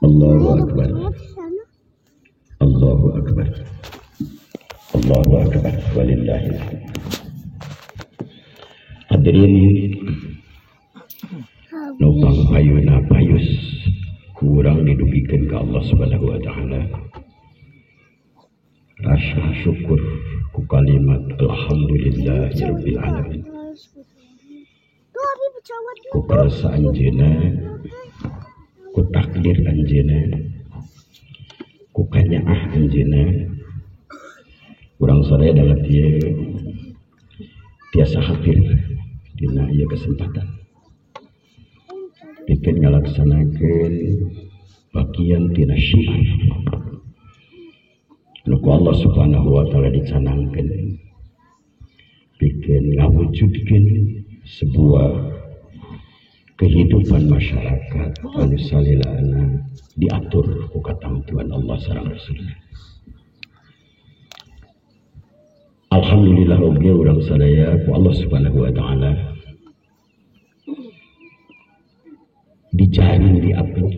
Allahu akbar. Allahu akbar. Allahu akbar walillahil hamd. Hadirin nopang payuna payus kurang didugikeun ka Allah Subhanahu wa taala. Rasa syukur ku kalimat alhamdulillahirabbil alamin. Ku karsa anjeunna, ku takdir anjeunna, ku kanyaah anjeunna. Urang sadaya dalam ieu tiasa hadir dina ieu kesempatan. Pikeun ngalaksanakeun bagian tina syiar nu ku Allah Subhanahu wa taala dicanangkeun pikeun ngawujudkeun sebuah kehidupan masyarakat anu salilana diatur ku katamtuan Allah sareng Rasulna. Alhamdulillah oge urang sadaya ku Allah Subhanahu wa taala dijaring diatur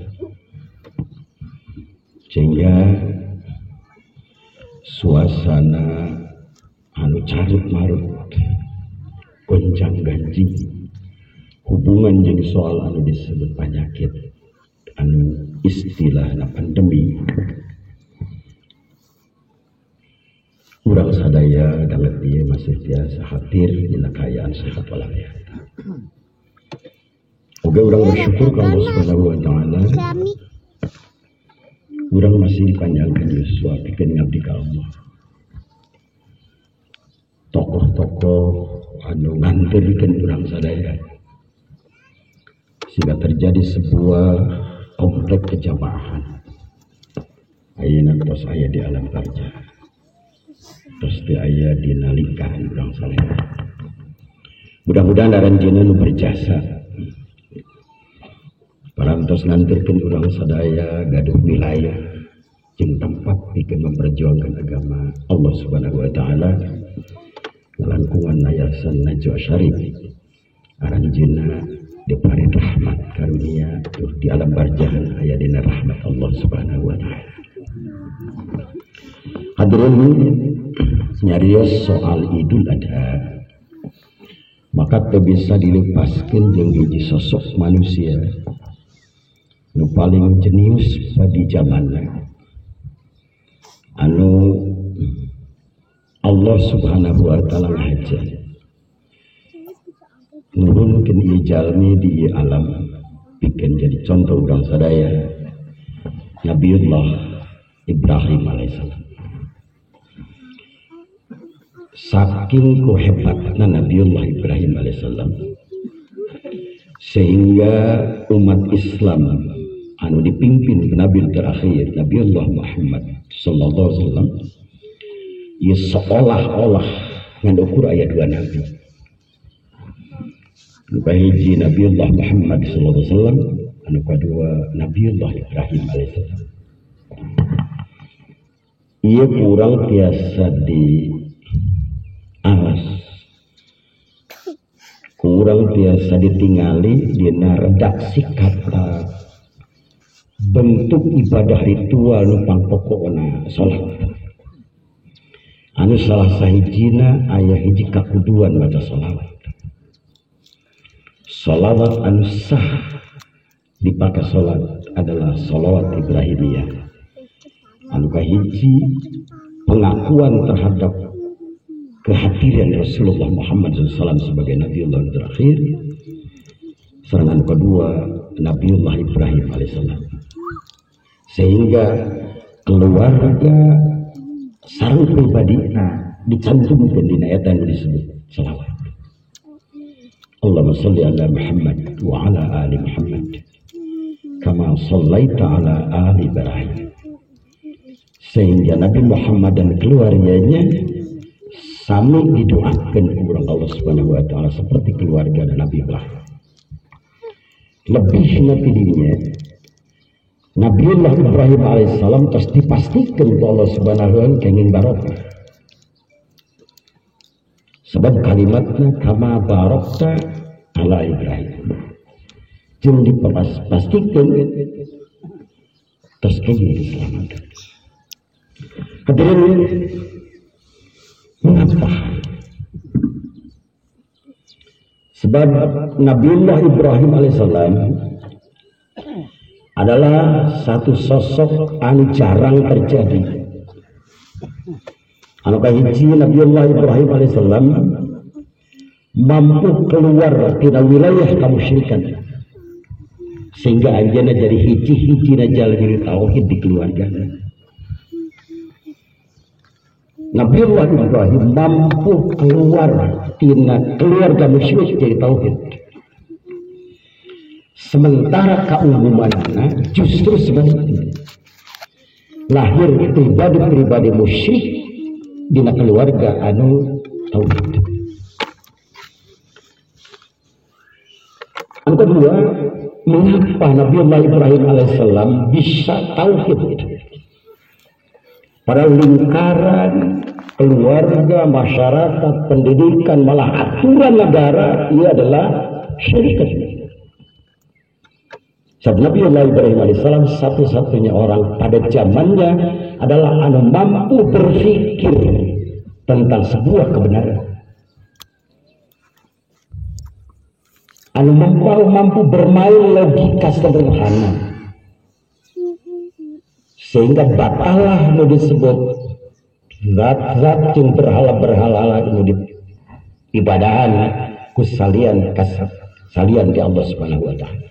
sehingga suasana anu carut marut goncang ganjing hubungan jeung soal anu disebut penyakit anu istilahna pandemi urang sadaya danget ieu masih tiasa hadir dina kaayaan sehat walafiat. Oge urang bersyukur ka Allah Subhanahu wa taala. Urang masih dipanjangkeun yuswa pikeun ngabdi ka Allah. Tokoh-tokoh anu nganterkeun urang sadaya sehingga terjadi sebuah komplek kejamaahan. Ayeuna tos aya di alam barzah. Tos teu aya dina lingkahan urang sadaya. Mudah-mudahan aranjeunna nu berjasa parantos nganterkeun urang sadaya gaduh wilayah jeung tempat pikeun memperjuangkan agama Allah Subhanahu wa taala ngalangkungan Yayasan Najwa Syarif aranjeunna diparin rahmat karunia tur di alam barzah aya dina rahmat Allah Subhanahu wa taala. Hadirin nyarios soal Idul Adha maka teu bisa dilepaskeun jeung hiji sosok manusia nu paling jenius pada zamanna anu Allah Subhanahu wa taala ngahaja nurunkeun ieu jalmi di ieu alam pikeun jadi contoh urang sadaya Nabiullah Ibrahim alaihissalam. Saking kuhebatna Nabiullah Ibrahim alaihissalam sehingga umat Islam anu dipimpin Nabi terakhir Nabiullah Muhammad sallallahu alaihi wasallam ieu seolah-olah ngan ukur aya dua nabi. Anu kahiji Nabiullah Muhammad sallallahu alaihi wasallam, anu kadua Nabiullah Ibrahim alaihissalam. Ieu kurang tiasa di alas, kurang tiasa ditingali dina redaksi kata bentuk ibadah ritual nu pangpokona salat. Anu salah sahijina aya hiji kakuduan maca salawat. Salawat anu sah dipakai salat adalah salawat Ibrahimiyah. Anu kahiji pengakuan terhadap kehadiran Rasulullah Muhammad SAW sebagai Nabiullah terakhir. Serangan kedua Nabiullah Ibrahim alaihissalam. Sehingga keluarga sareng pribadi dicantumkan dina eta nu disebut selawat. Allahumma shalli ala Muhammad wa ala ali Muhammad kama shallaita ala ali Ibrahim. Sehingga Nabi Muhammad dan keluarganya sami didoakan kepada Allah Subhanahu wa taala seperti keluarga dan Nabi Ibrahim. Lebih nanti dirinya Nabiullah Ibrahim alaihissalam terus dipastikan ke Allah Subhanahu wa taala kenging barokah. Sebab kalimatnya kama barokta ala Ibrahim. Jeung dipastikan Terus kayaknya diselamatkan. Hadirin, mengapa? Sebab Nabiullah Ibrahim alaihissalam adalah satu sosok anu jarang terjadi. Anu kahiji, Nabiullah Ibrahim alaihissalam mampu keluar tina wilayah kemusyrikan sehingga anjeunna jadi hiji-hiji jalmi tauhid di keluargana. Nabiullah Ibrahim mampu keluar tina keluarga musyrik jadi tauhid. Sementara keumumanana justru sebaliknya. Lahir pribadi-pribadi musyrik dina keluarga anu tauhid. Yang kedua, mengapa Nabiullah Ibrahim alaihissalam bisa tauhid? Pada lingkaran keluarga, masyarakat, pendidikan, malah aturan negara, ia adalah syirik. Sebab Nabiullah Ibrahim alaihissalam satu-satunya orang pada zamannya adalah anu mampu berpikir tentang sebuah kebenaran. Anu mampu bermain logika sederhana. Sehingga batalah nu disebut zat-zat yang berhala-berhala nu diibadahan ku salian salian di Allah Subhanahu wa taala.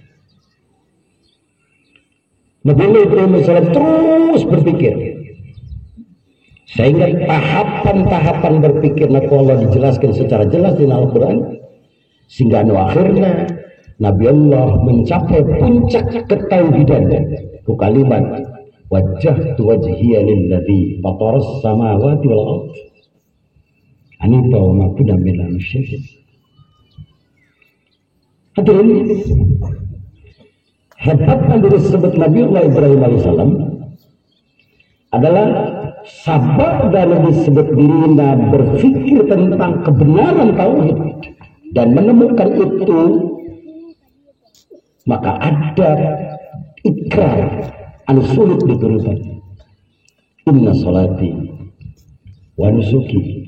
Nabi Ibrahim alaihissalam terus berpikir sehingga tahapan-tahapan berpikir Nabi Allah dijelaskan secara jelas di Al-Quran sehingga anu akhirnya Nabi Allah mencapai puncak ketauhidan ku kalimat wajjahtu wajhiya lilladzi fataras samawati wal ard hanifa wa ma kunna minal musyrikin. Hadirin, hebatnya disebut Nabiullah Ibrahim alaihissalam adalah sabar dalam disebut dirinya berpikir tentang kebenaran tauhid dan menemukan itu, maka ada ikrar anu sulit diturutan. Inna salati wa nusuki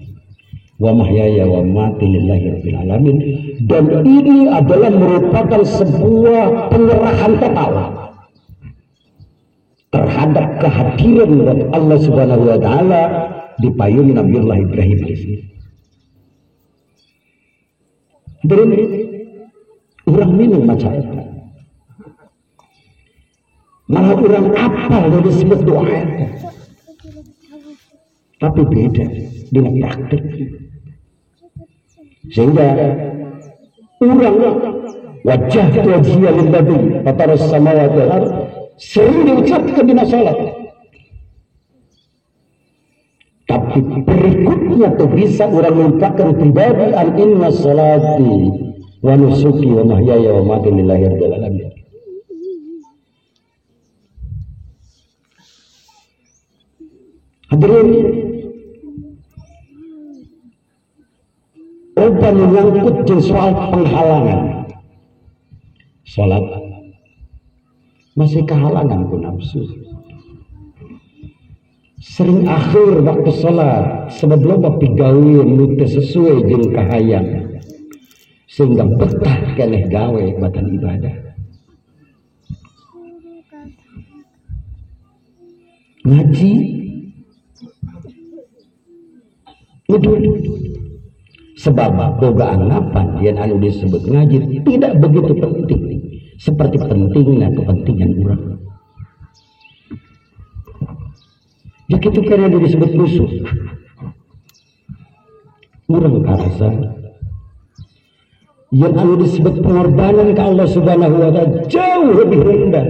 wa mahyaya wa mati lillahi rabbil alamin. Dan ini adalah merupakan sebuah penyerahan total terhadap kehadiran Allah Subhanahu wa taala di payung Nabiullah Ibrahim alaihissalam. Dan orang minum maca eta, malah orang apal dari disebut doa eta, tapi beda dengan praktik. Sehingga orang wajah wajhiya lilladzi fataras samawati wal ard sering diucapkan di salat, tapi berikutnya tuh bisa orang melupakan pribadi al inna salati wa nusuki wa mahyaya wa mati lillahi rabbil alamin. Hadirin, obat menyangkut jeung soal penghalangan. Salat masih kehalangan ku nafsu. Sering akhir waktu salat sebab loba pigawe nu teu sesuai jeung kahayang sehingga betah keneh gawe batan ibadah. Ngaji ngedul sebab boga anggapan yang anu disebut ngaji tidak begitu penting seperti pentingnya kepentingan urang. Begitu karena disebut musuh, urang karasa yang anu disebut pengorbanan ke Allah Subhanahu wa taala jauh lebih rendah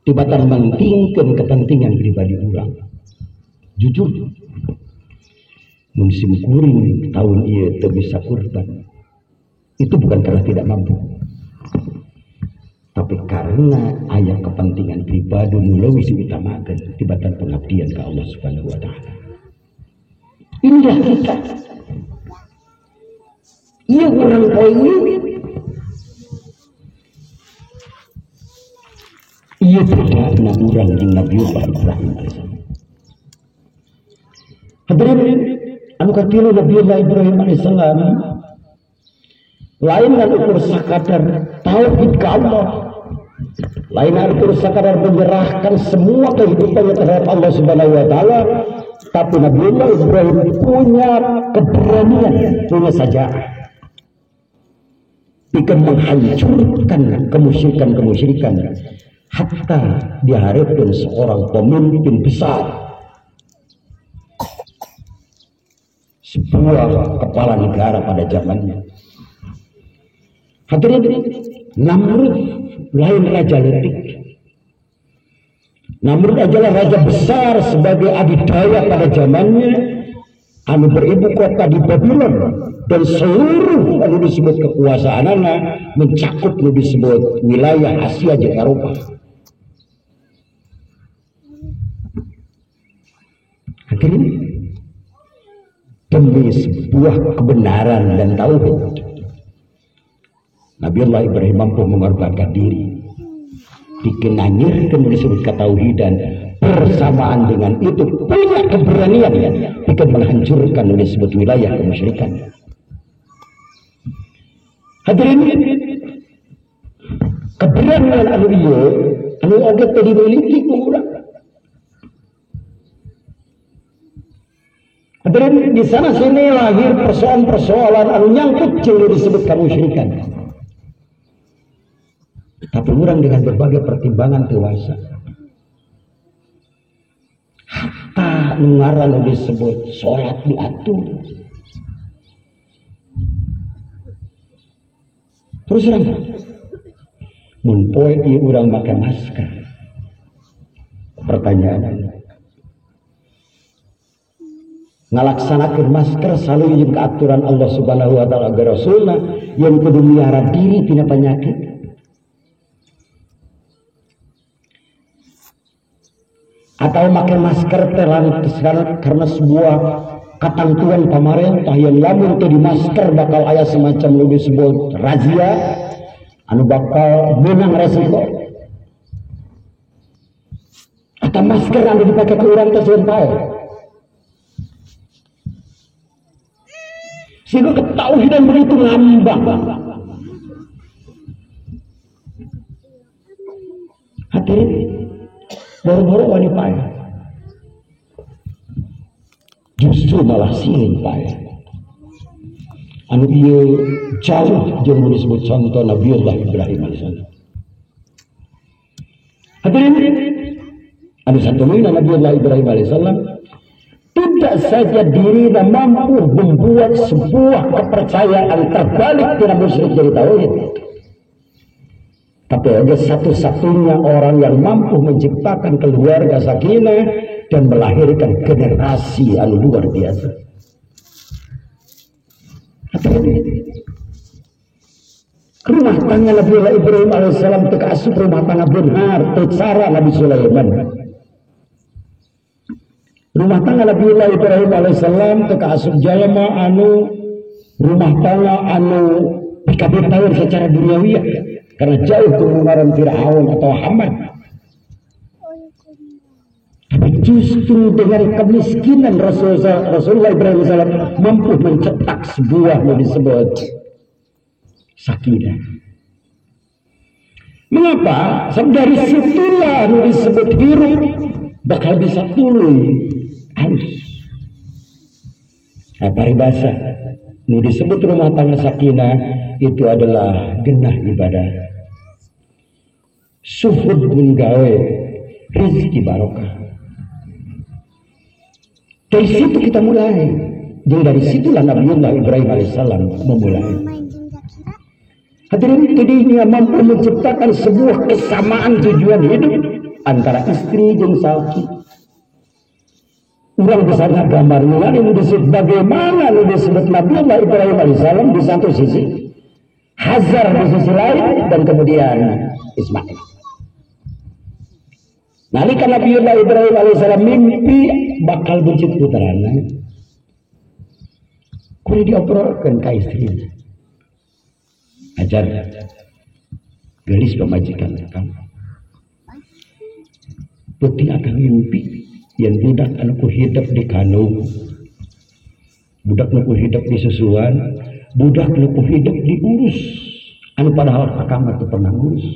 tibatan mentingkeun kepentingan pribadi urang. Jujur, mun simkuring tahun ieu teu bisa kurban, itu bukan karena tidak mampu, tapi karena aya kepentingan pribadi nu leuwih diutamakeun tibatan pengabdian ke Allah Subhanahu wa taala. Inilah kita. Ieu urang poe ieu. Ieu bedana urang jeung Nabiullah Ibrahim alaihissalam. Hadirin anu katilu, Nabiullah Ibrahim alaihissalam lain ngan ukur sakadar tauhid ka Allah, lain ngan ukur sakadar menyerahkan semua kehidupannya terhadap Allah Subhanahu wa taala, tapi Nabiullah Ibrahim punya keberanian, punya saja bikin menghancurkan kemusyrikan-kemusyrikan hatta diharapkan seorang pemimpin besar, sebuah kepala negara pada zamannya. Hadirin, Namrud lain raja letik. Namrud adalah raja besar sebagai adidaya pada zamannya, anu beribu kota di Babylon, dan seluruh anu disebut kekuasaan anak mencakup anu disebut wilayah Asia dan Eropa. Hadirin, demi sebuah kebenaran dan tauhid, Nabiullah Ibrahim mampu mengorbankan diri, dikenanyirkan disebut ketauhidan, bersamaan dengan itu punya keberanian bikin menghancurkan disebut wilayah kemusyrikan. Hadirin, keberanian anu ieu anu oge teu dimiliki ku urang. Hadirin, di sana sini lahir persoalan-persoalan anu nyangkut jeung disebut kemusyrikan. Tapi orang dengan berbagai pertimbangan dewasa, hatta ngaran disebut sholat diatur. Terus terang, mun poe ieu urang make masker. Pertanyaan, ngalaksanakeun masker selalu jeung keaturan Allah Subhanahu wa taala agar Rasulna yang kudu miara diri tina penyakit. Atau pakai masker karena sebuah ketentuan pemerintah yang lamun teu di masker bakal aya semacam nu disebut razia anu bakal menang resiko. Atau masker anu dipakai ke urang teh sieun pae. Sehingga ketauhidan begitu ngambang. Hadirin, boro-boro wani pae, justru malah sieun pae. Anu ieu jauh jeung disebut contoh Nabiullah Ibrahim alaihissalam. Hadirin, anu satuluyna Nabiullah Ibrahim alaihissalam tidak saja dirinya mampu membuat sebuah kepercayaan terbalik tina musyrik jadi tauhid, tapi ada satu-satunya orang yang mampu menciptakan keluarga sakinah dan melahirkan generasi anu luar biasa. Rumah tangga Nabi Ibrahim alaihissalam teu kaasup rumah tangga benar, teu cara Nabi Sulaiman. Rumah tangga Nabi Ibrahim alaihissalam teu kaasup jalma anu rumah tangga anu pikabetaheun secara duniawi, karena jauh kemungaran Fir'aun atau Haman. Tapi justru dengan kemiskinan Rasulullah Ibrahim AS mampu mencetak sebuah yang disebut sakinah. Mengapa? Sebab dari situlah yang disebut hirup bakal bisa tuluy halus. Nah, paribasa nu disebut rumah tangga sakinah itu adalah genah ibadah, suhud menggawe rezeki barokah. Dari situ kita mulai, dan dari situlah Nabiullah Ibrahim alaihissalam memulai. Hadirin, dirinya mampu menciptakan sebuah kesamaan tujuan hidup antara istri dan salaki. Orang bisa gambar ini disebut bagaimana ini disebut Nabiullah Ibrahim alaihissalam di satu sisi, Hazar di sisi lain, dan kemudian Ismail. Nalika Nabiullah Ibrahim alaihissalam mimpi bakal buncit putrana, kudu diobrolkeun ka istrina. Ajar gelis pamajikan kamu. Peuting akang mimpi yen budak anu ku hidep di kandung, budak nu ku hidep di susuan, budak nu ku hidep diurus anu padahal akang mah teu pernah ngurus.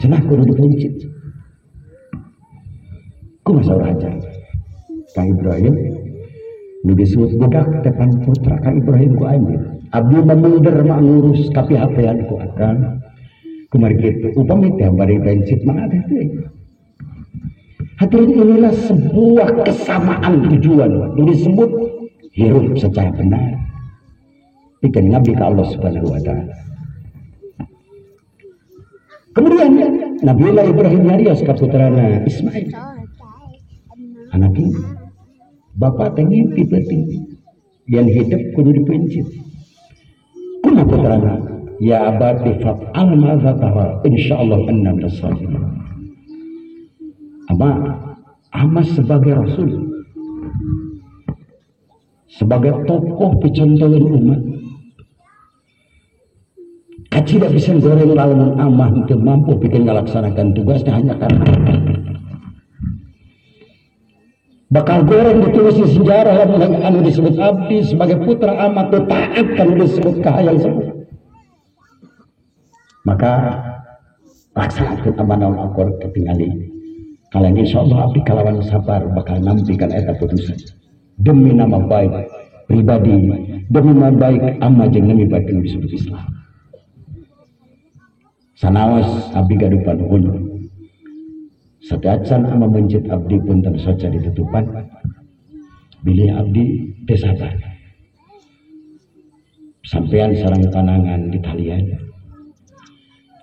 Cenah kudu dipencit. Kumaha saur Hajar? Ka Ibrahim nu disebut budak teh pan putra ka Ibrahim ku anjeun. Abdi mah mundur mah ngurus kapihapean ku akang. Kumaha kitu upami teh bari pencit mah teh teh. Hadirin, inilah sebuah kesamaan tujuan yang disebut hirup secara benar. Pikeun ngabdi ka Allah Subhanahu wa taala. Kemudian Nabiullah Ibrahim nyarios ka putrana Ismail. Anak ini, bapak teh ngimpi peuting yen hidup kudu dipencit. Kumaha putrana? Ya abati fa'al ma tara insyaallah anna minas salihin. Ama sebagai rasul, sebagai tokoh picontoheun umat, kacida bisa goreng lamun amah teu mampu bikin ngalaksanakan tugasnya hanya karena bakal goreng ditulis di sejarah lamun anu disebut abdi sebagai putra amah teu taat kan disebut kahayang sebut. Maka laksanakeun amanah akor ketingali kalian insyaallah abdi kalawan sabar bakal nampikan eta putusan demi nama baik pribadi, demi nama baik amah jeung demi baik anu disebut Islam. Sanaos abdi gaduh panuhun sadacan ama mencit abdi punten soca ditutupan bilih abdi teu sabar sampean sareng panangan di talian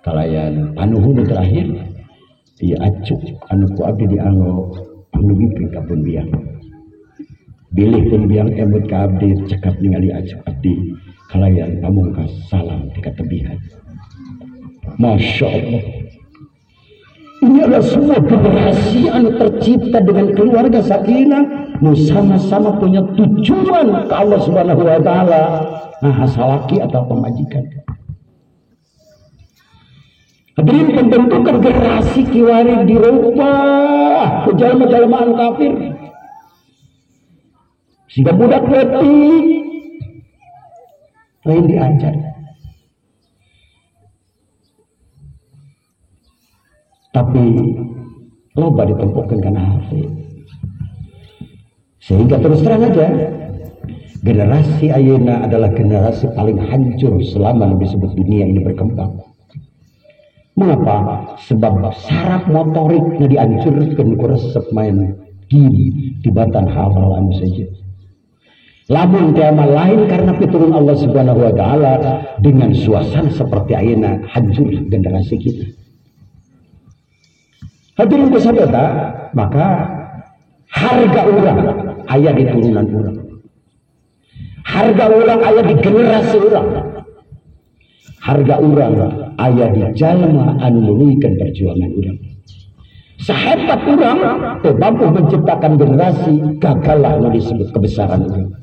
kalayan panuhun terakhir ieu acuk anu ku abdi dianggo pangnugikeun ka pun biang bilih pun biang emut ka abdi cekap ningali acuk abdi kalayan pamungkas salam ti katebihan. Masya Allah, ini adalah semua generasi anu tercipta dengan keluarga sakinah, nu sama-sama punya tujuan ke Allah Subhanahu wa taala, nah salaki atau pemajikan. Hadirin, pembentukan generasi kiwari dirubah ku jalma-jalma anu kafir. Sehingga budak leutik lain diajar. Tapi loba ditempuhkan karena HP. Sehingga terus terang aja, generasi ayeuna adalah generasi paling hancur selama lebih disebut dunia ini berkembang. Mengapa? Sebab saraf motoriknya dihancurkan ku resep main game tibatan hal-hal anu saja. Lamun teh lain karena piturun Allah Subhanahu wa taala dengan suasana seperti ayeuna hancur generasi kita. Hadirin sadaya, maka harga urang aya di turunan urang. Harga urang aya di generasi urang. Harga urang aya di jalma anu nuluykeun perjuangan urang. Sahebat urang teu mampu menciptakan generasi, gagallah nu disebut kebesaran urang.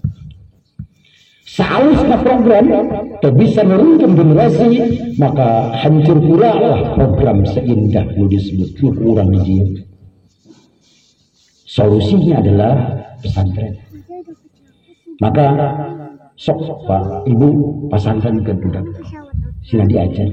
Saalusna program teu bisa nurunkeun generasi, maka hancur pula lah program seindah nu disebut ku urang dijieun. Solusinya adalah pesantren. Maka sok Pak, Ibu pasantrenkeun budak. Sina diajar.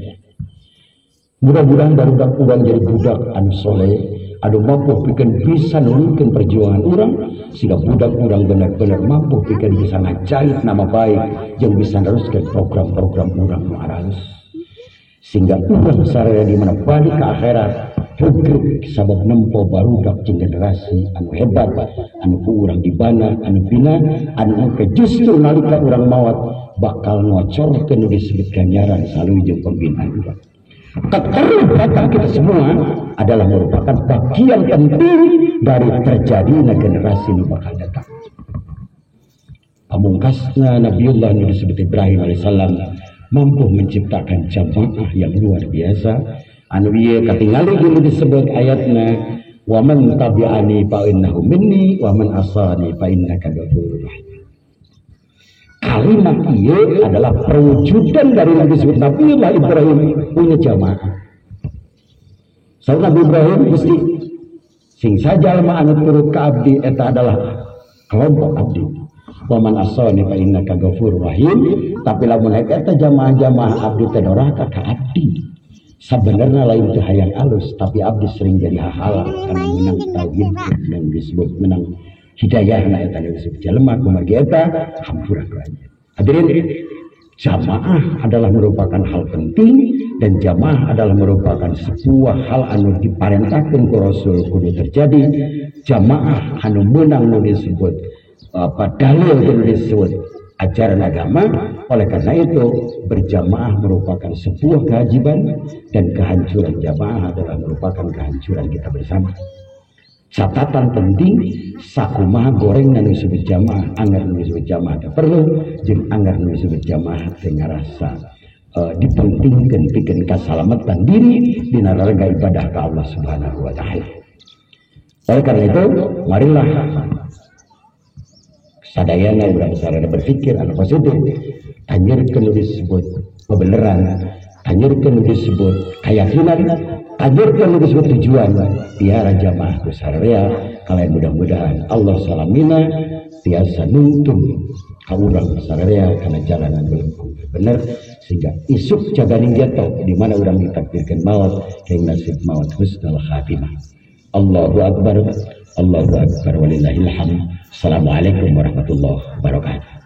Mudah-mudahan barudak urang jadi budak anu soleh, anu mampu pikeun bisa nurunkeun perjuangan urang, sehingga budak urang benar-benar mampu pikeun bisa ngajait nama baik jeung bisa neruskeun program-program urang nu aralus. Sehingga urang sararea di mana balik ke akhirat regreg sabab nempo barudak jeung generasi anu hebat, anu ku urang dibana, anu bina, anu engke justru nalika urang maot bakal ngocorkeun nu disebut ganjaran saluy jeung pembinaan urang. Keterlibatan kita semua adalah merupakan bagian penting dari terjadinya generasi nu bakal datang. Pamungkasna Nabiullah nu disebut Ibrahim alaihissalam mampu menciptakan jamaah yang luar biasa. Anu ieu katingali nu disebut ayatna wa man tabi'ani fa innahu minni wa man asani fa innaka ghafurur rahim. Kalimat ieu adalah perwujudan dari Nabi disebut Nabiullah Ibrahim punya jamaah. Saur Nabi Ibrahim, Gusti, sing saja anu turut ka abdi eta adalah kelompok abdi. Wa man asani fa innaka ghafurur rahim. Tapi lamun eta jamaah-jamaah abdi teh doraka ka abdi, sabenerna lain teu hayang alus, tapi abdi sering jadi hahalang karena menang tauhid yang disebut menang hidayah na eta disebut jelema. Kumargi eta hampura ku anjeun. Hadirin, jamaah adalah merupakan hal penting dan jamaah adalah merupakan sebuah hal anu diparentahkan ku Rasul kudu terjadi. Jamaah anu menang nu disebut apa dalil nu disebut ajaran agama. Oleh karena itu, berjamaah merupakan sebuah kewajiban dan kehancuran jamaah adalah merupakan kehancuran kita bersama. Catatan penting, sakumaha goreng nu disebut jamaah, angger nu disebut jamaah teu perlu jeung angger nu disebut jamaah teu ngarasa dipentingkeun pikeun kasalamatan diri dina raraga ibadah ka Allah Subhanahu wa taala. Oleh karena itu, marilah sadayana urang sarana berpikir anu positif, anjurkeun nu disebut kebenaran, anjurkeun nu disebut keyakinan, anjurkeun nu disebut tujuan piara jamaah ku sararea. Kalian mudah-mudahan Allah salamina tiasa nuntun ka urang sararea kana jalan anu bener, sehingga isuk jaganing jatuh di mana urang ditakdirkan maut yang nasib maut husnul khatimah. Allahu akbar, Allahu akbar, walillahil hamd. Assalamualaikum warahmatullahi wabarakatuh.